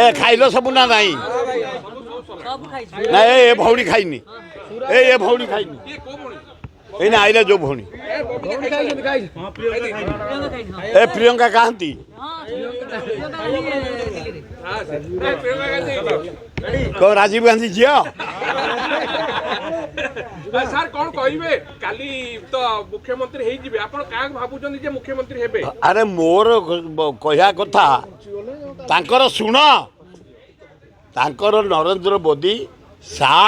ଏ ଖାଇଲ ସବୁ ନା ନାହିଁ? ନା, ଏ ଭଉଣୀ ଖାଇନି, ଏ ଭଉଣୀ ଖାଇନି। ଏଇନା ଆଇଲା ଯୋଉ ଭଉଣୀ, ଏ ପ୍ରିୟଙ୍କା କାହାନ୍ତି? କଣ ରାଜୀବ ଗାନ୍ଧୀ ଝିଅ? ସାର୍, କଣ କହିବେ? କାଲି ତ ମୁଖ୍ୟମନ୍ତ୍ରୀ ହେଇଯିବେ ଆପଣ, କାହାକୁ ଭାବୁଛନ୍ତି ଯେ ମୁଖ୍ୟମନ୍ତ୍ରୀ ହେବେ? ଆରେ, ମୋର କହିବା କଥା ତାଙ୍କର, ଶୁଣ, ତାଙ୍କର ନରେନ୍ଦ୍ର ମୋଦି, ଶାହ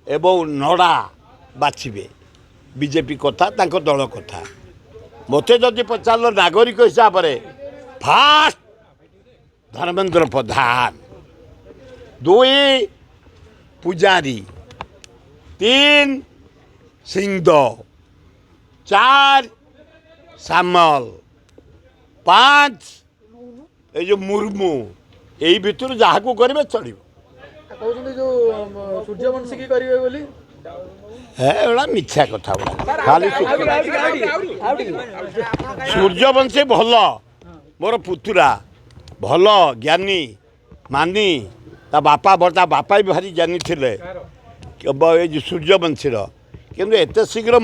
ଏବଂ ନଡ୍ଡା ବାଛିବେ ବିଜେପି କଥା, ତାଙ୍କ ଦଳ କଥା। ମୋତେ ଯଦି ପଚାରିଲ ନାଗରିକ ହିସାବରେ, ଫାଷ୍ଟ ଧର୍ମେନ୍ଦ୍ର ପ୍ରଧାନ, ଦୁଇ ପୂଜାରୀ, ତିନ ସିଂଦେଓ, ଚାରି ସାମଲ, ପାଞ୍ଚ ଏଇ ଯେଉଁ ମୁର୍ମୁ। ଏଇ ଭିତରୁ ଯାହାକୁ କରିବେ ଚଳିବ। କହୁଛନ୍ତି ଯୋଉ ସୂର୍ଯ୍ୟବଂଶୀ କି କରିବେ ବୋଲି। ହେ, ଏଗୁଡ଼ା ମିଥ୍ୟା କଥା ଗୁଡ଼ା ଖାଲି। ସୂର୍ଯ୍ୟବଂଶୀ ଭଲ, ମୋର ପୁତୁରା, ଭଲ ଜ୍ଞାନୀ ମାନି। ତା ବାପା, ତା ବାପା ବି ଭାରି ଜ୍ଞାନୀ ଥିଲେ ଏଇ ଯେଉଁ ସୂର୍ଯ୍ୟବଂଶୀର। କିନ୍ତୁ ଏତେ ଶୀଘ୍ର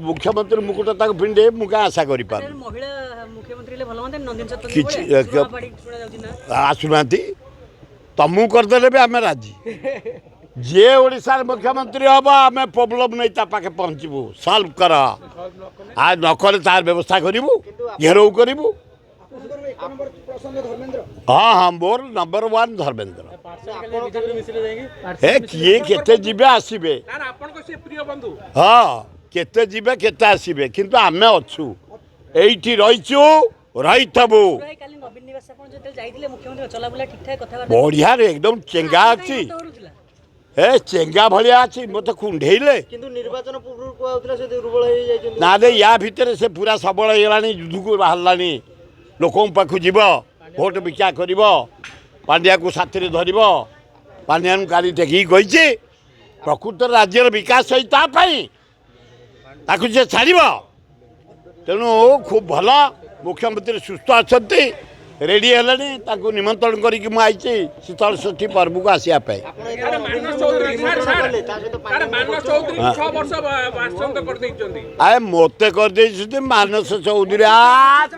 ମୁଖ୍ୟମନ୍ତ୍ରୀ ମୁକୁଟ ତାକୁ ପିନ୍ଧେ, ମୁଁ କାଇଁ ଆଶା କରିପାରୁନି। ମହିଳା ମୁଖ୍ୟମନ୍ତ୍ରୀ ହେଲେ ଭଲ ହୁଅନ୍ତା, ନନ୍ଦିନୀ ଶତପଥୀ କିଛି ଭଳିଆ? ସୁରମା ପାଢ଼ୀ ଶୁଣାଯାଉଛି ନା। ଆସୁନାହାନ୍ତି, ତମକୁ କରିଦେଲେ ବି ଆମେ ରାଜି। ଯିଏ ଓଡ଼ିଶାର ମୁଖ୍ୟମନ୍ତ୍ରୀ ହେବ, ଆମେ ପ୍ରୋବ୍ଲେମ୍ ନେଇ ତା ପାଖେ ପହଞ୍ଚିବୁ। ସଲ୍ଭ କର, ଆଉ ନ କଲେ ତାର ବ୍ୟବସ୍ଥା କରିବୁ, ଘେରାଉ କରିବୁ। ହଁ, ମୋର ନମ୍ବର ୱାନ୍ ଧର୍ମେନ୍ଦ୍ର। ହେ, କିଏ କେତେ ଯିବେ ଆସିବେ। ସାର୍, ଆପଣଙ୍କ ସେ ପ୍ରିୟ ବନ୍ଧୁ। ହଁ, କେତେ ଯିବେ କେତେ ଆସିବେ, କିନ୍ତୁ ଆମେ ଅଛୁ, ଏଇଠି ରହିଛୁ, ରହିଥିବୁ। ଭାଇ, କାଲି ନବୀନ ନିବାସ ଆପଣ ଯେତେବେଳେ ଯାଇଥିଲେ, ମୁଖ୍ୟମନ୍ତ୍ରୀ ଚଲାବୁଲା ଠିକ ଠାକ, କଥାବାର୍ତ୍ତା? ବଢ଼ିଆରେ, ଏକଦମ ଚେଙ୍ଗା ଅଛି। ଦୌଡୁଥିଲା। ଏ ଚେଙ୍ଗା ଭଳିଆ ଅଛି, ମୋତେ କୁଣ୍ଢେଇଲେ। କିନ୍ତୁ ନିର୍ବାଚନ ପୂର୍ବରୁ କୁହାଯାଉଥିଲା ସେ ଦୁର୍ବଳ ହେଇଯାଇଛନ୍ତି। ନା ରେ, ୟା ଭିତରେ ସେ ପୁରା ସବଳ ହେଇଗଲାଣି, ଯୁଦ୍ଧକୁ ବାହାରିଲାଣି। ଲୋକଙ୍କ ପାଖକୁ ଯିବ, ଭୋଟ ଭିକ୍ଷା କରିବ, ପାଣ୍ଡିଆକୁ ସାଥିରେ ଧରିବ। ପାଣ୍ଡିଆକୁ କାଲି ଟେକିକି କହିଛି, ପ୍ରକୃତରେ ରାଜ୍ୟର ବିକାଶ ହେଇ ତା ପାଇଁ ତାକୁ ସେ ଛାଡ଼ିବ। ତେଣୁ ଖୁବ୍ ଭଲ, ମୁଖ୍ୟମନ୍ତ୍ରୀ ସୁସ୍ଥ ଅଛନ୍ତି, ରେଡ଼ି ହେଲେଣି। ତାଙ୍କୁ ନିମନ୍ତ୍ରଣ କରିକି ମୁଁ ଆଇଛି ଶୀତଳ ଷଷ୍ଠୀ ପର୍ବକୁ ଆସିବା ପାଇଁ। Sir, Manas Choudhury, sir, sir, ତା ସହିତ ସାର୍, ମାନସ ଚୌଧୁରୀ 6 ବର୍ଷ ବାସନ୍ଦ କରିଦେଇଛନ୍ତି। ଆଏ, ମୋତେ କରିଦେଇଛନ୍ତି ମାନସ ଚୌଧୁରୀ ଆ।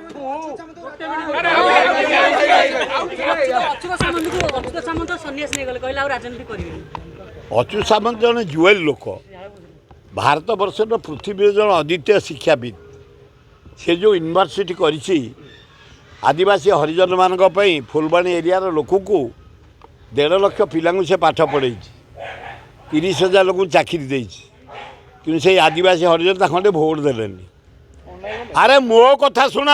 ଅଚ୍ୟୁତ ସାମନ୍ତ ସନ୍ନ୍ୟାସ ନେଇଗଲେ, କହିଲେ ଆଉ ରାଜନୀତି କରିବେନି। ଅଚ୍ୟୁତ ସାମନ୍ତ ଜଣେ ଜୁଏଲ ଲୋକ, ଭାରତ ବର୍ଷର ପୃଥିବୀର ଜଣେ ଅଦ୍ୱିତୀୟ ଶିକ୍ଷାବିତ୍। ସେ ଯେଉଁ ୟୁନିଭର୍ସିଟି କରିଛି ଆଦିବାସୀ ହରିଜନମାନଙ୍କ ପାଇଁ, ଫୁଲବାଣୀ ଏରିଆର ଲୋକକୁ, 1.5 ଲକ୍ଷ ପିଲାଙ୍କୁ ସେ ପାଠ ପଢ଼େଇଛି, 30,000 ଲୋକଙ୍କୁ ଚାକିରି ଦେଇଛି। କିନ୍ତୁ ସେଇ ଆଦିବାସୀ ହରିଜନ ତାଙ୍କୁ ଖଣ୍ଡେ ଭୋଟ ଦେଲେନି। ଆରେ, ମୋ କଥା ଶୁଣ,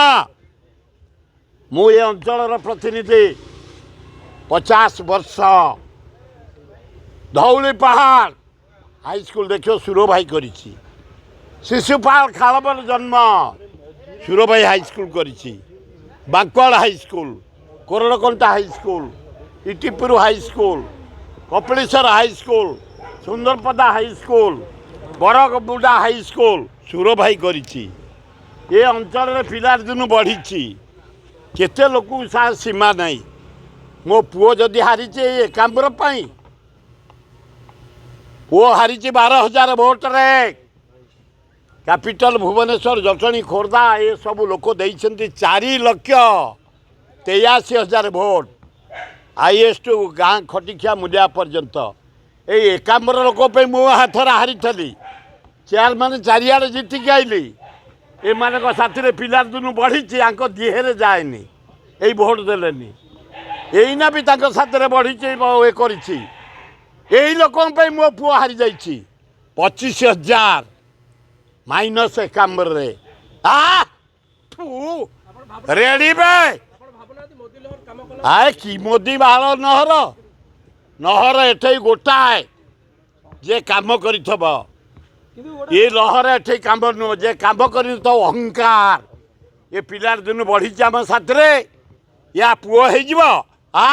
ମୁଁ ଏ ଅଞ୍ଚଳର ପ୍ରତିନିଧି 50 ବର୍ଷ। ଧଉଳି ପାହାଡ଼ ହାଇସ୍କୁଲ ଦେଖିବ, ସୁର ଭାଇ କରିଛି। ଶିଶୁପାଳ ଖାଳବର ଜନ୍ମ, ସୁର ଭାଇ ହାଇସ୍କୁଲ କରିଛି। ବାଙ୍କଳ high school, Koradakanta high school, Itipur high school, Kapileswar high school, Sundarpada high school, Baraguda high school ସୁର ଭାଇ କରିଛି। ଏ ଅଞ୍ଚଳରେ ପିଲାଦିନୁ ବଢ଼ିଛି, କେତେ ଲୋକଙ୍କୁ ସାର୍ ସୀମା ନାହିଁ। ମୋ ପୁଅ ଯଦି ହାରିଛି ଏଇ ଏକାମ୍ବର ପାଇଁ, ପୁଅ ହାରିଛି 12,000 ଭୋଟରେ। କ୍ୟାପିଟାଲ ଭୁବନେଶ୍ୱର, ଜଟଣୀ, ଖୋର୍ଦ୍ଧା ଏସବୁ ଲୋକ ଦେଇଛନ୍ତି 4,83,000 ଭୋଟ, is two ଗାଁ ଖଟିଖିଆ ମୂଲିଆ ପର୍ଯ୍ୟନ୍ତ। ଏଇ ଏକାମ୍ବର ଲୋକ ପାଇଁ ମୁଁ ହାତରେ ହାରିଥିଲି। ଚେୟାରମ୍ୟାନ୍ ଚାରିଆଡ଼େ ଜିତିକି ଆଇଲି। ଏମାନଙ୍କ ସାଥିରେ ପିଲାଦିନୁ ବଢ଼ିଛି, ଆଙ୍କ ଦିହେରେ ଯାଏନି, ଏଇ ଭୋଟ ଦେଲେନି। ଏଇନା ବି ତାଙ୍କ ସାଥିରେ ବଢ଼ିଛି, ଏ କରିଛି। ଏଇ ଲୋକଙ୍କ ପାଇଁ ମୋ ପୁଅ ହାରିଯାଇଛି 25,000 ମାଇନସ୍ ଏକାମ୍ବରରେ। ଆ ରେଡ଼ି ବେ। ଆଏ, କି ମୋଦି ବାଳ ନହର ନହର। ଏଠେଇ ଗୋଟାଏ ଯିଏ କାମ କରିଥିବ, ଏ ଲହର ଏଠି କାମ ନୁହଁ। ଯେ କାମ କରିନଥିବ, ଅହଙ୍କାର। ଏ ପିଲାର ଦିନୁ ବଢ଼ିଛି ଆମ ସାଥିରେ, ୟା ପୁଅ ହେଇଯିବ। ଆ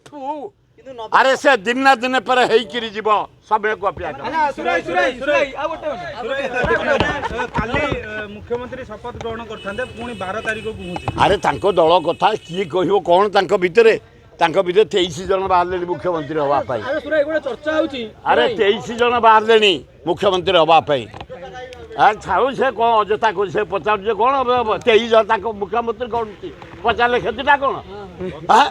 ଥୁ। ଆରେ, ସେ ଦିନ ନା ଦିନେ ପରେ ହେଇକିରି ଯିବ, ସମୟକୁ ଅପେକ୍ଷା କର। ସୁରାଇ, ସୁରାଇ, ସୁରାଇ, ଆଉ ଗୋଟେ। କାଲି ମୁଖ୍ୟମନ୍ତ୍ରୀ ଶପଥ ଗ୍ରହଣ କରିଥାନ୍ତେ, ପୁଣି 12 ତାରିଖକୁ ଘୁଞ୍ଚି। ଆରେ, ତାଙ୍କ ଦଳ କଥା କିଏ କହିବ କ'ଣ? ତାଙ୍କ ଭିତରେ 23 ଜଣ ବାହାରିଲେଣି ମୁଖ୍ୟମନ୍ତ୍ରୀ ହେବା ପାଇଁ। ଆରେ ସୁରା, ଏଗୁଡ଼ା ଚର୍ଚ୍ଚା ହଉଛି। ଆରେ, 23 ଜଣ ବାହାରିଲେଣି ମୁଖ୍ୟମନ୍ତ୍ରୀ ହେବା ପାଇଁ। ଆରେ ଛାଉ, ସେ କ'ଣ ଅଯଥା କହୁଛି? ସେ ପଚାରୁଛି କ'ଣ ହବ? 23 ଜଣ ତାଙ୍କ ମୁଖ୍ୟମନ୍ତ୍ରୀ କରୁଛି, ପଚାରିଲେ କ୍ଷତିଟା କ'ଣ? ଆଁ?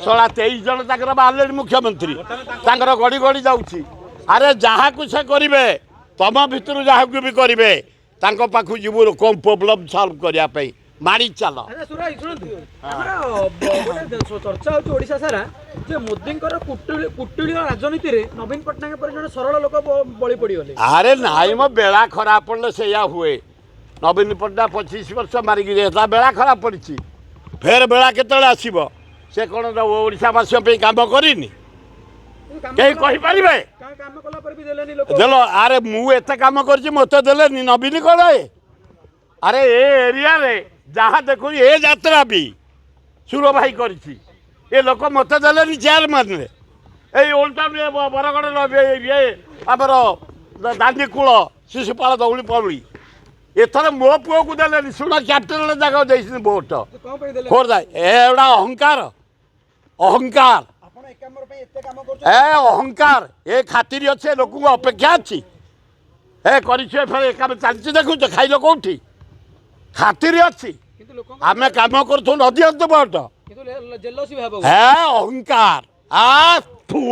ଶଳା, 23 ଜଣ ତାଙ୍କର ବାହାରିଲେଣି ମୁଖ୍ୟମନ୍ତ୍ରୀ, ତାଙ୍କର ଗଡ଼ି ଗଡ଼ି ଯାଉଛି। ଆରେ, ଯାହାକୁ ସେ କରିବେ, ତମ ଭିତରୁ ଯାହାକୁ ବି କରିବେ, ତାଙ୍କ ପାଖକୁ ଯିବୁ ଲୋକଙ୍କ ପ୍ରୋବ୍ଲେମ୍ ସଲ୍ଭ କରିବା ପାଇଁ। ମାଡ଼ି ଚାଲ। ଆଚ୍ଛା ସୁରା, ଶୁଣନ୍ତୁ, ଆମର ଗୋଟେ ଚର୍ଚ୍ଚା ହଉଛି ଓଡ଼ିଶା ସାରା ଯେ ମୋଦିଙ୍କର କୁଟିଳ ରାଜନୀତିରେ ନବୀନ ପଟ୍ଟନାୟକ ପରି ଜଣେ ସରଳ ଲୋକ ବଳି ପଡ଼ିଗଲେ। ଆରେ ନାଇଁ ମୋ, ବେଳା ଖରାପ ପଡ଼ିଲେ ସେଇଆ ହୁଏ। ନବୀନ ପଟ୍ଟନାୟକ 25 ବର୍ଷ ମାରିକି ଯାଇଥିଲା, ବେଳା ଖରାପ ପଡ଼ିଛି। ଫେର ବେଳା କେତେବେଳେ ଆସିବ? ସେ କ'ଣ ଓଡ଼ିଶାବାସୀଙ୍କ ପାଇଁ କାମ କରିନି? କେହି କହିପାରିବେ? କାମ କଲା ପରେ ବି ଦେଲେନି ଲୋକ। ଦେଲ। ଆରେ, ମୁଁ ଏତେ କାମ କରିଛି, ମୋତେ ଦେଲେନି। ନବୀନ କ'ଣ ଏ? ଆରେ, ଏ ଏରିଆରେ ଯାହା ଦେଖୁଛି, ଏ ଯାତ୍ରା ବି ସୁର ଭାଇ କରିଛି, ଏ ଲୋକ ମୋତେ ଦେଲେନି ଚେୟାରମ୍ୟାନରେ। ଏଇ ଓଲ୍ଡ ଟାଉନ୍, ବରଗଡ଼ର ଇଏ ଆମର ଦାଣ୍ଡିକୂଳ, ଶିଶୁପାଳ, ଦଉଳି ପଉଳି, ଏଥର ମୋ ପୁଅକୁ ଦେଲେନି। ଶୁଣ, କ୍ୟାପ୍ଟେନ ଜାଗା ଦେଇଛନ୍ତି ଭୋଟ। କଣ ପାଇଁ ଦେଲେ? ଖୋର୍ଦ୍ଧା। ଏଗୁଡ଼ା ଅହଙ୍କାର, ଅହଙ୍କାର। ଆପଣ ଏକାମ୍ର ପାଇଁ ଏତେ କାମ କରୁଛନ୍ତି। ଏ ଅହଙ୍କାର, ଏ ଖାତିରି ଅଛି, ଏ ଲୋକଙ୍କୁ ଅପେକ୍ଷା ଅଛି। ଏ କରିଛୁ, ଏ ଫେରେ କାମ ଚାଲିଛି, ଦେଖୁଛ, ଖାଇଲ କୋଉଠି? ଖାତିରି ଅଛି। କିନ୍ତୁ ଲୋକଙ୍କ ଆମେ କାମ କରୁଛୁ, ନ ଦିଅନ୍ତୁ ଭୋଟ। କିନ୍ତୁ ଜେଲସି ଭାବ। ହେ, ଅହଙ୍କାର ଆ ଥୁ।